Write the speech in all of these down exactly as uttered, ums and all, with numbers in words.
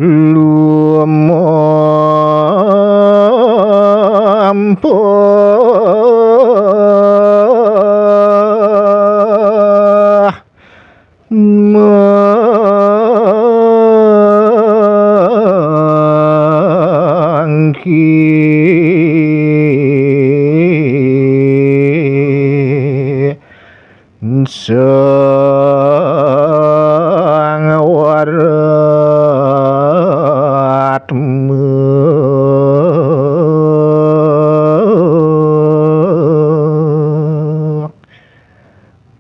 Lumampuh mangkin sang waratma.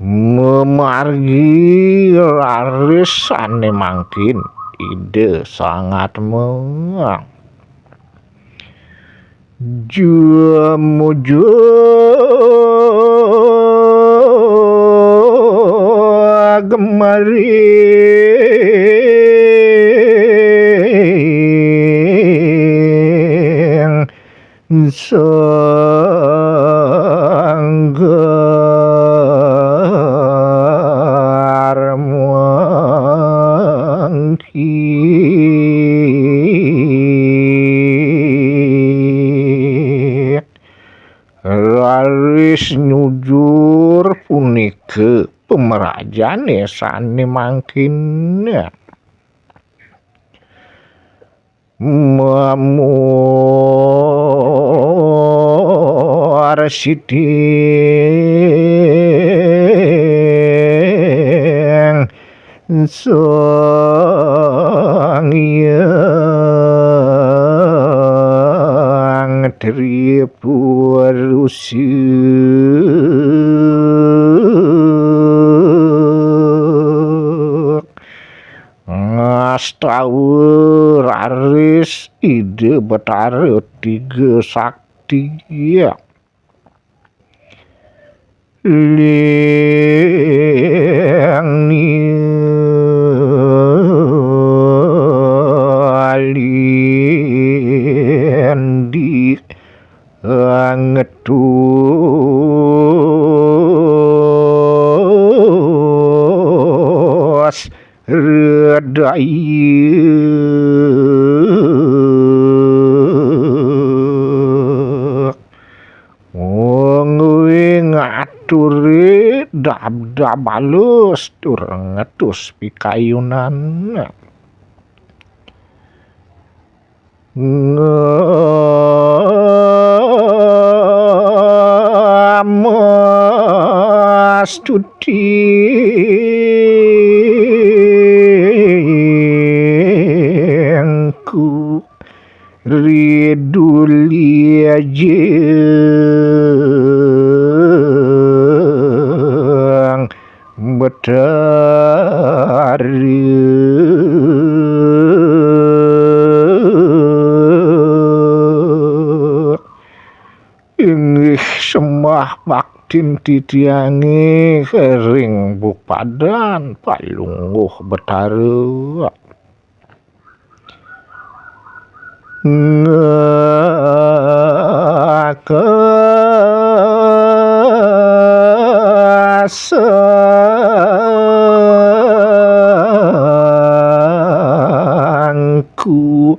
Mamargi raris sané mangkin Ida sangat meng. Jumuju gemaring sanggar mangkin. Raris nyujur punika pamrajané sané mangkin. Mamor siding Sang Hyang Tripurusa. Ngastawa raris Ida Betara Tiga Sakti. Liang ni lindi angetus redaya. Mungguing aturi dab-dab alus tur ngetus pikayunan. Ngastutiyangku riduli ajeng Betara. Inggih sembah baktin titiange ring Bupadan Palungguh Betara. Ngakasangku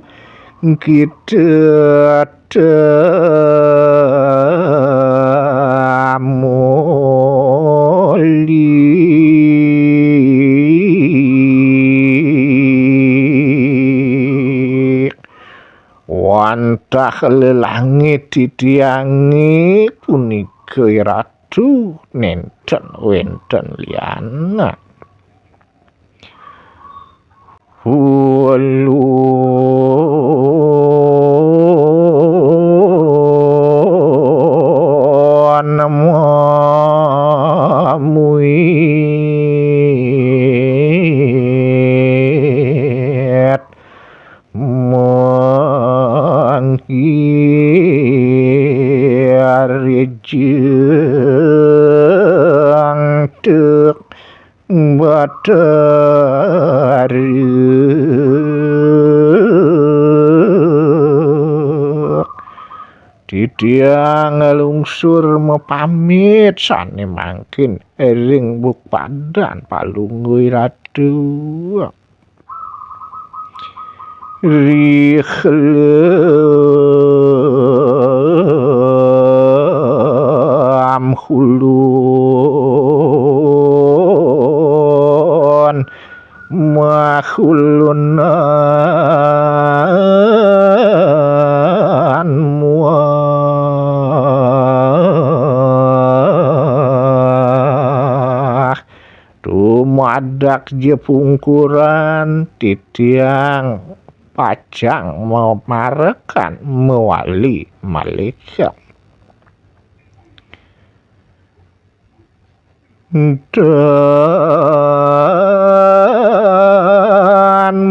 kita tamuli. Wantah lelangit titiange punika, Ratu, nenten wenten liana. Ulun mamuit mangkir jeng tek Batara. Titiang nglungsur mapamit sane mangkin ring Bupadan Palungguh Ratu. Rikhlem hulun mahulunan muah. Dumadak ja pungkuran titiang pacang mamarekan mawali malih. Dan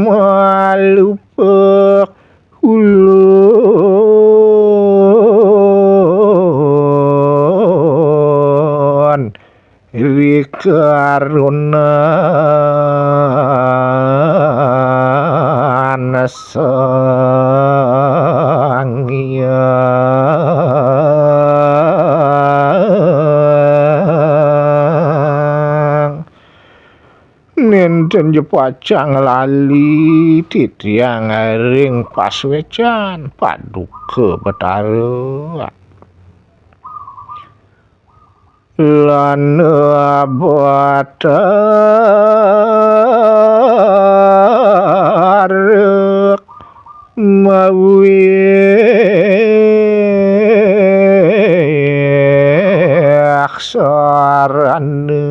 malupuk ulun rikarunan Sang Hyang. Nénten ja pacang lali titiang ring pasuécan Paduka Betara. Lan Betara mawih sarana.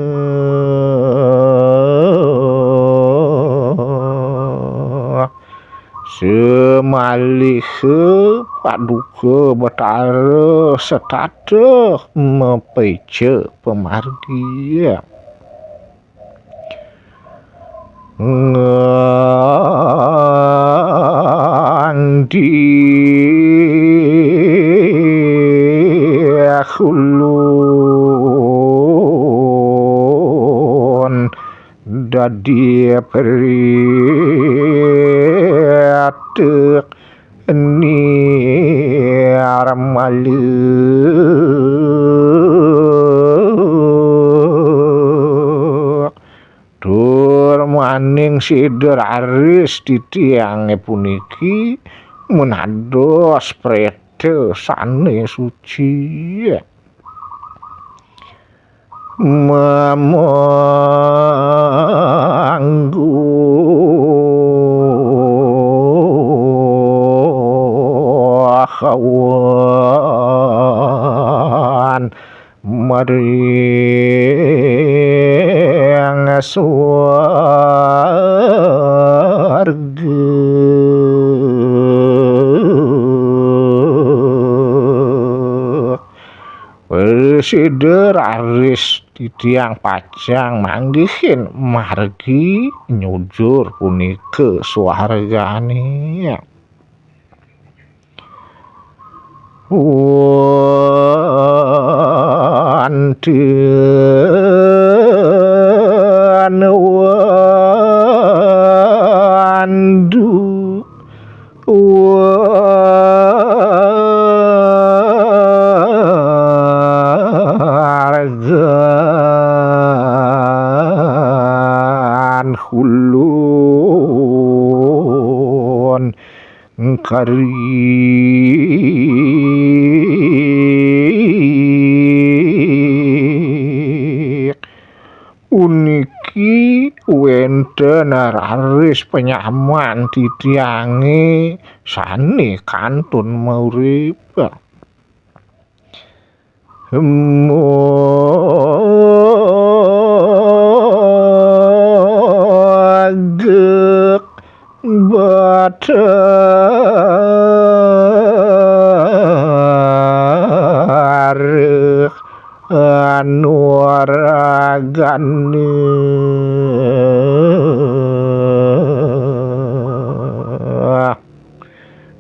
Samaliha Paduka Betara setata mapaica pamargi. Ngandih ulun dadi pariatek nirmala. Tur maning sida raris titiangé puniki menados préta sané suci. Mamangguh awan maring swarga. Prasida raris titiang pacang manggihin margi nyujur punika swargané. Wonten wandu wargan ulun karik. Puniki wénten raris panyaman titiangé sané kantun maurip. Magek Betara anuragana.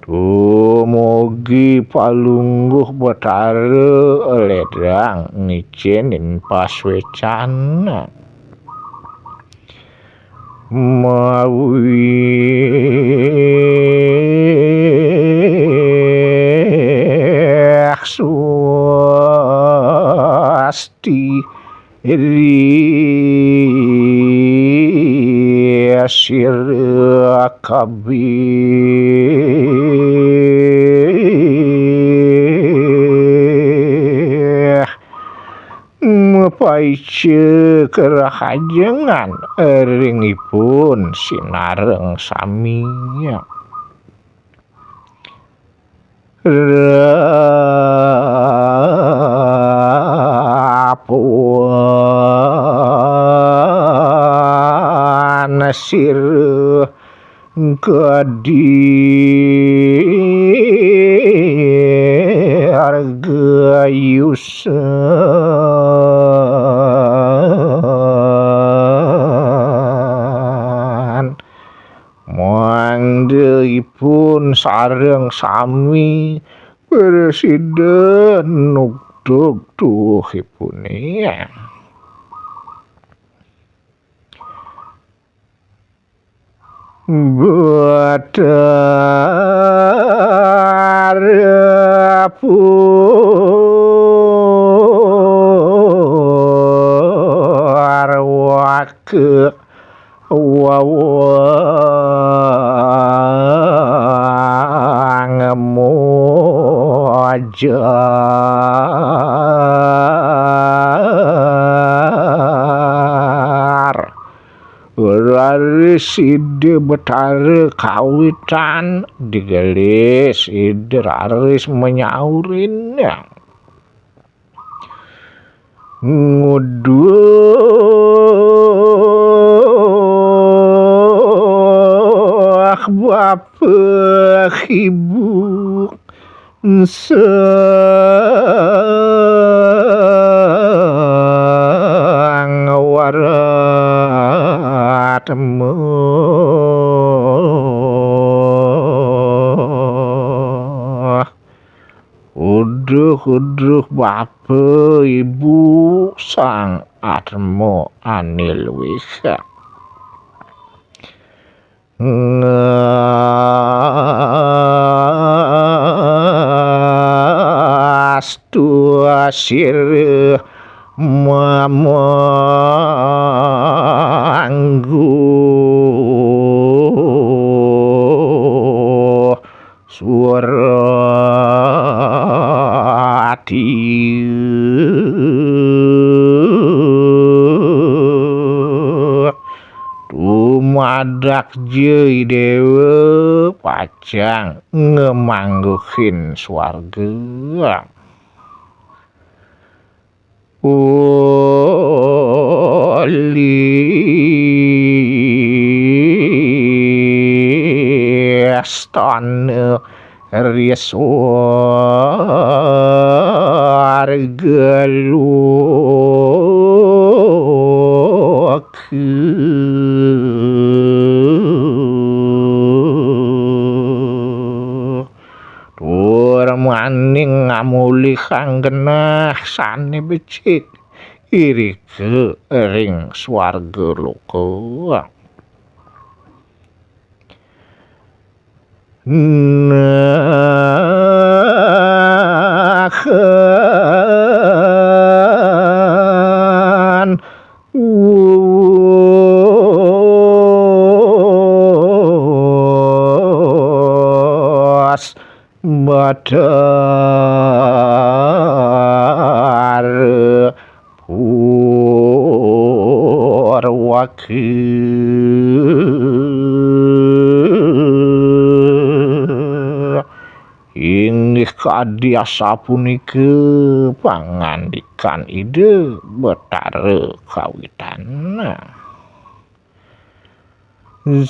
Dumugi Palungguh Betara lédang ngicénin pasuécan. Mawih swasti ri sira kabéh. Aice kerahajengan ring ipun sinareng sami. Rapuan sira kadi argayusan. Mangda ipun sareng sami prasida nugdug tuuhipune. Betara Purwaka wawang mojar. Raris Ida Betara kawitan digelis, Ida raris manyaurin. Nguduh bapa ibu sang waratma. Uduh, uduh, bapa ibu sang atma ané luih. Ngastu sira mamangguh surati. Dumadak ja i déwa pacang ngamangguhin swarga. Ulih istana ri swarga loka. Tur maning ngamolihang genah sané becik irika ring swarga loka. Nah, kan. Uwas Batara Purwaka. Inggih kadi asapunika pangandikan Ida Batara kawitan. Sang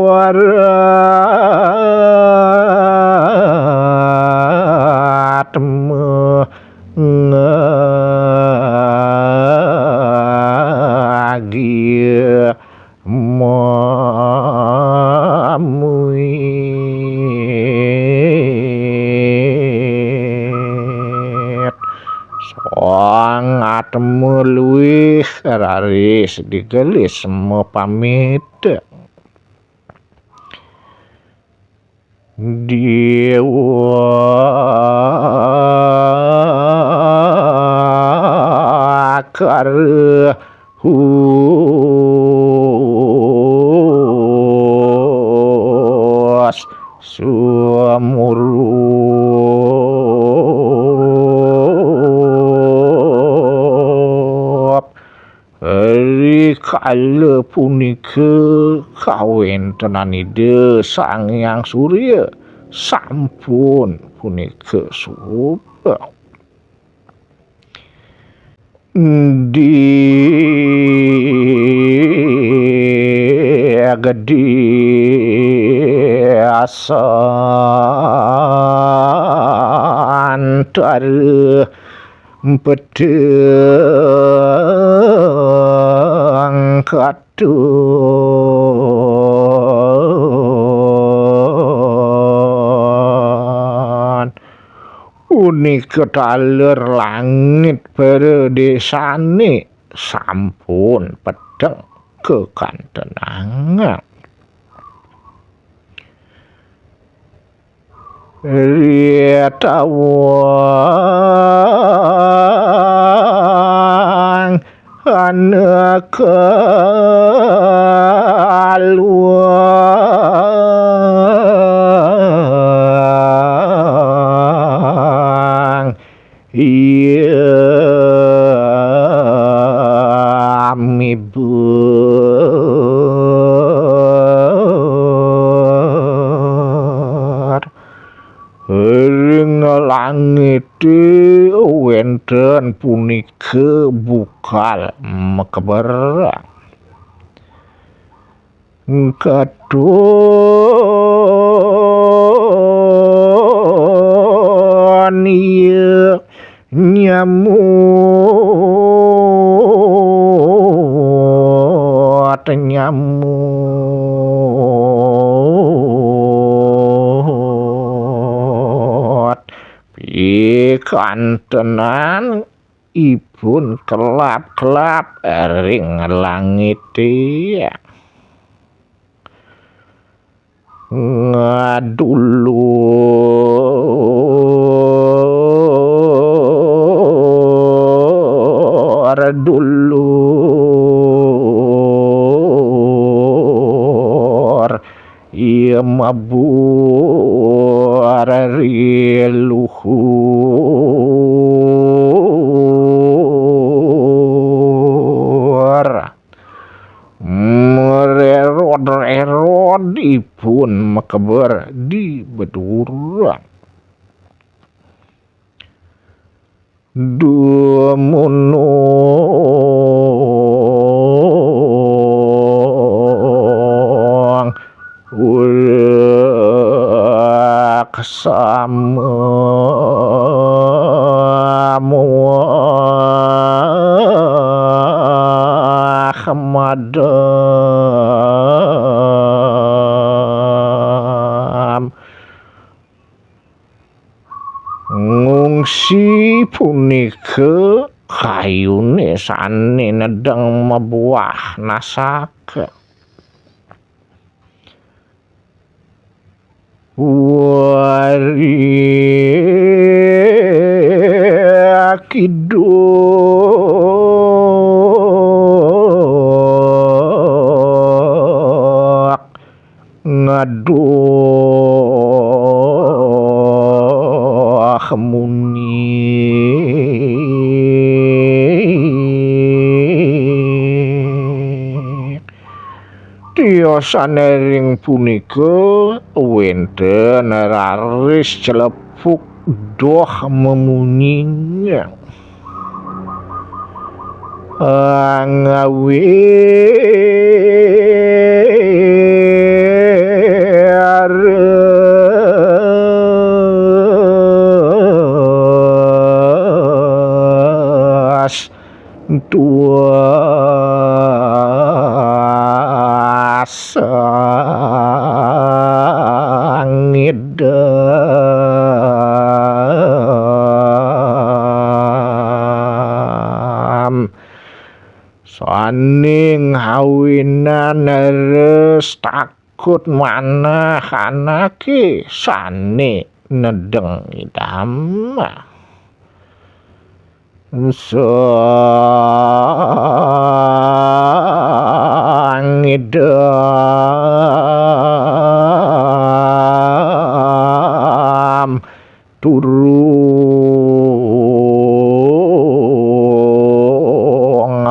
waratma ngagi mamuit. Sang atma luih raris digelis mapamit. Déwa Karhus Sumuru. Kala punika kawéntenan Ida Sang Hyang Surya sampun punika suba. Di gedé asantara peteng katon. Punika taler langit pradésané sampun peteng kakantenang. Ritawang anakaluang. Iya miber. Ring langité wénten punika bukal makeber. Katon iya nyamut, nyamut pikantenan ipun kelap-kelap ring langité. Ngadulur, dulur, iya mabur ri luhur. Mererod-rerod ipun makeber di bedura. Dumunung urak sama muah madam. Ngungsi punika kayuné sané nedeng mabuah nasaka. Wari kiduk ngaduh muni. Tiosan ring punika wénten raris celepuk doh memunying. Ngawé ras tuas ngidam. Sané ngawinan res takut manah anaké sané nedeng idam. Sang idam turung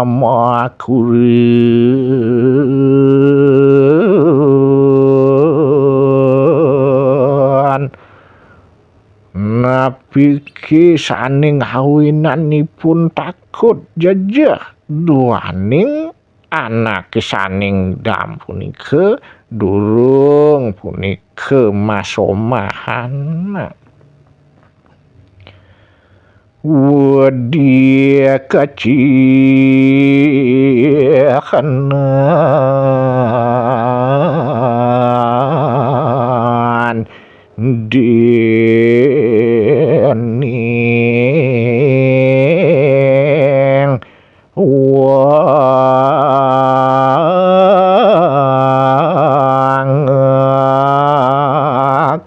makuri. Piki saning awinanipun takut jejeh duaning anake saning dam punika durung punika masomahan. Wedi kacikanan dening wangak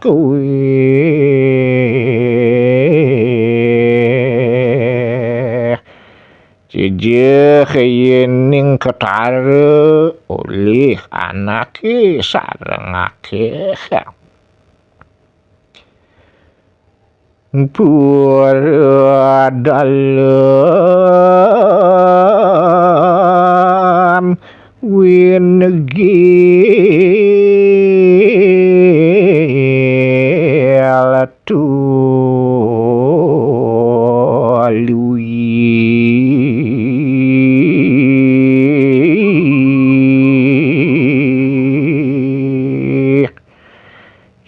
kuwi. Jejeh yening ketara olih anake sareng akeh. Pura dalem winegil tuluy.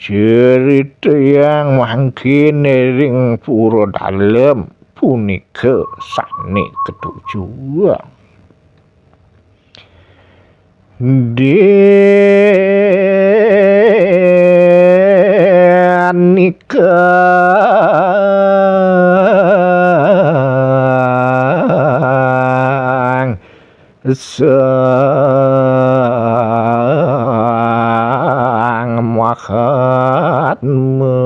Cerita yang mangkin ring pura dalem punika sane ketuju. Denika Sang Mahatma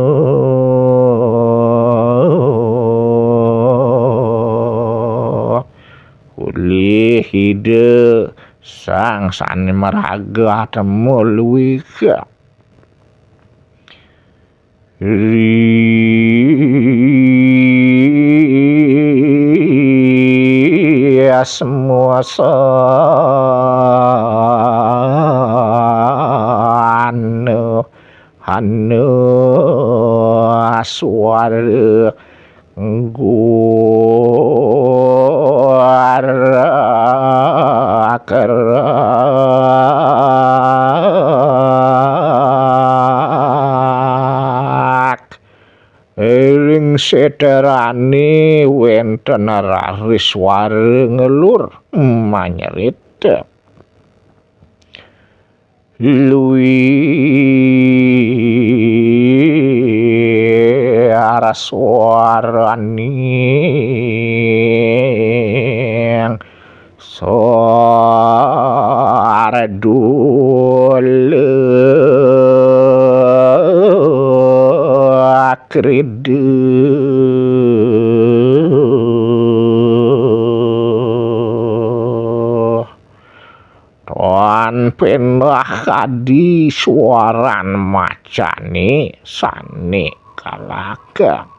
ulih Ida Sang Sane Maraga Atma luika. Ri asma sana hana suara grak-gerak. Ring seterane wenten raris swara ngelur manyerit. Luir swaraning sardula krida. Tan pendah kadi suaran macane sane kalaka.